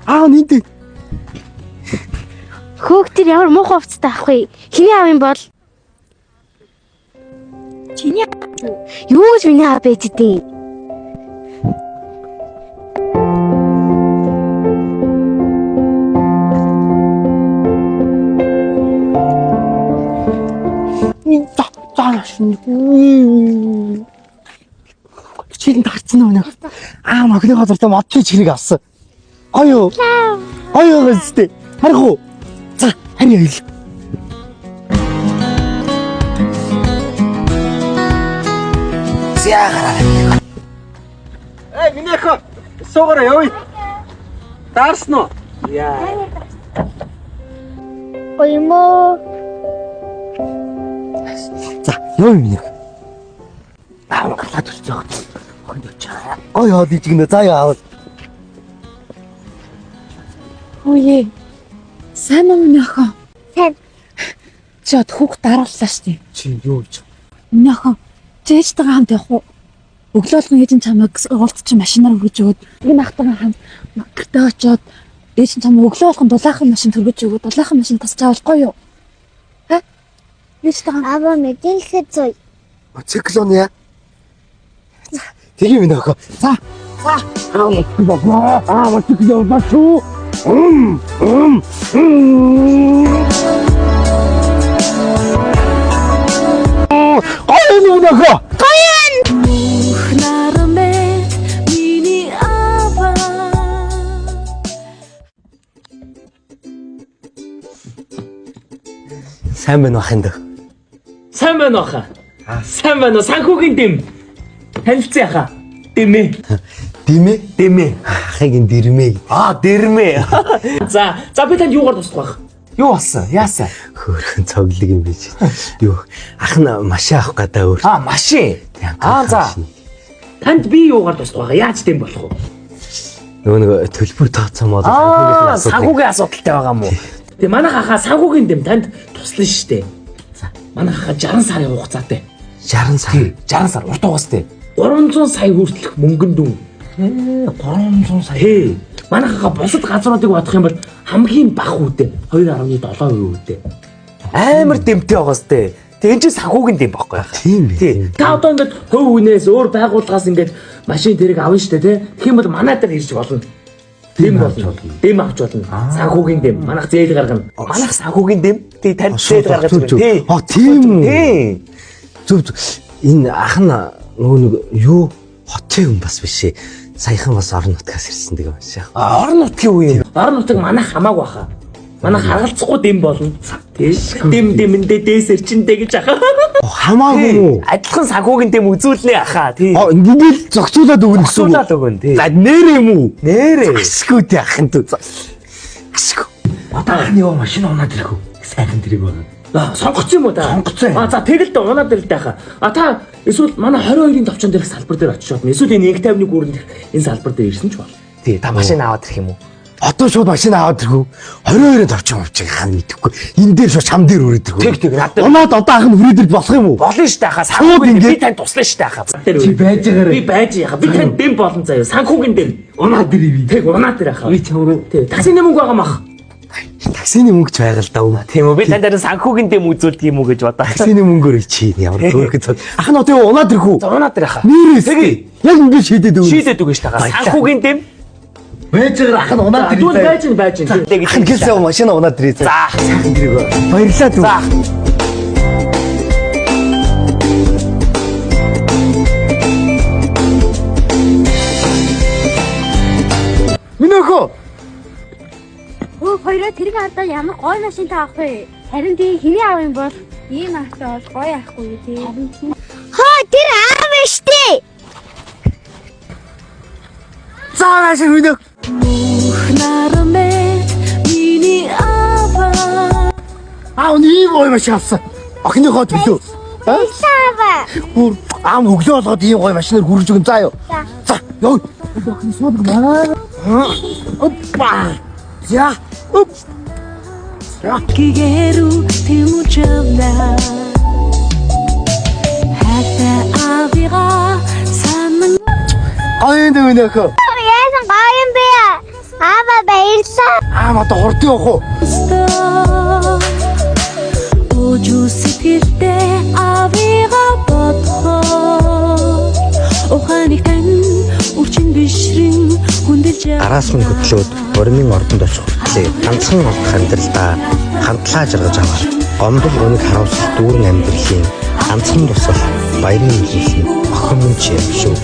Аав нь энд. Хөөх тэр ямар муухай хувцастай ах вэ? Хиний аав юм бол? Чиний Юу гэж миний аав байж идэв? За за шин. Хичээл нь тарцсан уу нэ? Аа мохины зуртаа модчи чирэг авсан. Гоё. Гоё гэжтэй. Харах уу? За харъя хэл. За гараа. Эй, миний охин суугаараа явъя. Даарсан уу? Яа. Оймо. За юу юм нэ? Аа галаа төлцөө. Охинд очоо. Гоё хоол иж гинэ. За яа. Үе. Сайн уу миний охин? Сайн. Чи од хүүхд дарууллаа шүү дээ. Чи юу гэж? Миний охин чи ээжтэйгээ хамт явах уу? Өглөө болгон ээж нь чамайг сургуульд чи машинаар хүргэж өгөөд энэ ахтайгаа хамт гэртээ очиод ээж нь чамайг өглөө болгон дулаахан машин төргөж өгөөд дулаахан машин тасч авахгүй юу? Ха? Ээжтэйгээ Аава мэдээлэхэд зүй. Циклон яа. Тэгээ минь охин. За. За. Аа мөн. Аа мөн циклон бачуу. Ум ум. Гоё юм охин. Сайн байна уу ахын дөө? Сайн байна уу хаа? Сайн байна уу? Санхүүгийн дэм. Танилцъя хаа. Дэмээ. Димээ? Дэмээ. Ахыг ин дэрмээ гэдэг. Аа, дэрмээ. За, за би танд юугаар туслах вэ? Юу болсон? Яасан? Хөөрхөн цоглог юм биш. Юу ах нь машин авах гэдэг өөр. Аа, машин. Аа, за. Танд би юугаар туслах вэ? Яаж дэм болох вэ? Нөгөө нэг төлбөр тооцоо мод Аа, санхүүгийн асуудалтай байгаа юм уу? Тэгээ манайх ахаа санхүүгийн дэм танд туслана штэ. За, манайх ахаа 60 сарын хугацаатай. 60 сар. 60 сар урт хугацаатай. 300 сая хүртэлх мөнгөн дүн. 300 сая. Тий. Манайх ахаа бусад газруудыг бодох юм бол хамгийн бага үүдээ 2.7% үүдээ. Амар дэмтэй байгаа сте. Тэг энэ чинь санхүүгийн дэм байхгүй яах. Тийм ээ. Тий. Та одоо ингээд хувь хүнээс өөр байгууллагаас ингээд машин тэрэг авна штэ тий. Тэгэх юм бол манай дээр ирж болно. Дэм болно. Дэм авч болно. Санхүүгийн дэм. Манайх зээл гаргана. Манайх санхүүгийн дэм. Тий танд зээл гаргаж өгнө. Тий. А тийм үү. Тий. Зүг зүг. Энэ ах нь нөгөө нэг юу хотын хүн бас биш ээ. Саяхан бас орон нутгаас ирсэн гэдэг юм шиг. А, Орон нутгийн үе юм. Орон нутаг манайх хамаагүй баха. Манайх харгалцахгүй дэм болно. Тий. Дэм дэмэндээ дээсэр чиндээ гэж аха. Хамаагүй юм уу? Адилхан санхүүгийн дэм үзүүлнэ аха. Тий. А ингээд зохицуулаад өгнө гэсэн үг. Зохицуулаад өгнө, тий. За нэр юм уу? Нэрээ. Ашгүй тий ахын дүү. Ашгүй. Одоо ахны ёо машин унаад ирэх үү? Сайхан тэрэг байна. А, Сонгоцсон юм уу та? Сонгоцсон. А за тэгэл дээ унаад ирэл дээ хаа. А та эсвэл манай 22-ын товчон дээрх салбар дээр очиж бодно. Эсвэл энэ 151 гүрэн дээрх энэ салбар дээр ирсэн ч болно. Тий, та машин аваад ирэх юм уу? Одоо шууд машин аваад ирэх үү? 22-ын товчон мовчиг хаан мэдэхгүй. Энэ дээр шууд чам дээр өрөөд ирэх үү? Тэг, тэг, надад- Унаад одоо ах нь хүрээд ирж болох юм уу? Болно шүү дээ хаа. Шууд Санхүүгийн ингээд- би танд туслана шүү дээ хаа. Чи байж байгаарай. Би байж яхаа. Би танд дэм болно заяа. Санхүүгийн дэм. Унаад ирээ би. Тэг унаад ир хаа. Би чам руу. Тий, таксины мөнгө байгаа мах. Таксины мөнгө ч байгаа л да үү? Тийм үү? Би танд харин санхүүгийн дэм үзүүлдэг юм уу гэж бодоо. Таксины мөнгөөр чи ямар хөөрхөн цог. Ах нь одоо юу унаад ирэх үү? За унаад ир хаа. Нэрээс. Тэгье. Яг ингэж шийдээд өгнө. Шийдээд өгнө шүү дээ хаа. Санхүүгийн дэм. Байж байгаа ах нь унаад ирээ. Тэгвэл байж гин байж гин. Ах нь гэлээ машин унаад ирээ. За. Сайхан тэрэг. Баярлалаа дүү. За. Миний өхөө. Хөөх хоёроо тэрэг ардаа ямар гоё машинтай авах вэ? Харин тий хиний аав юм бол? Ийм авто бол гоё авахгүй юу тий. Харин тий. Хоо тэр аав штэ. За машин миний өх. Аа үний ийм гоё машин авсан. Охиныхоо төлөө. Аава. Бүр аам өглөө болгоод ийм гоё машинаар хүргэж өгөн заа юу. За. За, ёо. Охин суудаг маа. Опа. За. Оп. За. Гэрүү тэмүүлжвнэ Хайртай авига санан Гоё юм дүү миний өхөө. Яасан гоё юм бэ? Аава баярлалаа. Аам одоо хурдан явах уу? Ужуу сэтгэлдээ авига бодохоор ухааныг тань үрчин бишрэн хүндэлж Араас минь хөдлөөд урмын ордонд очих хүртлээ ганцхан олдох амьдралдаа хамтлаа жаргаж аваар гомдол гуниг харуулсал дүүрэн амьдралын ганцхан тусал баярын үлээс нь охин минь ч юм шүү.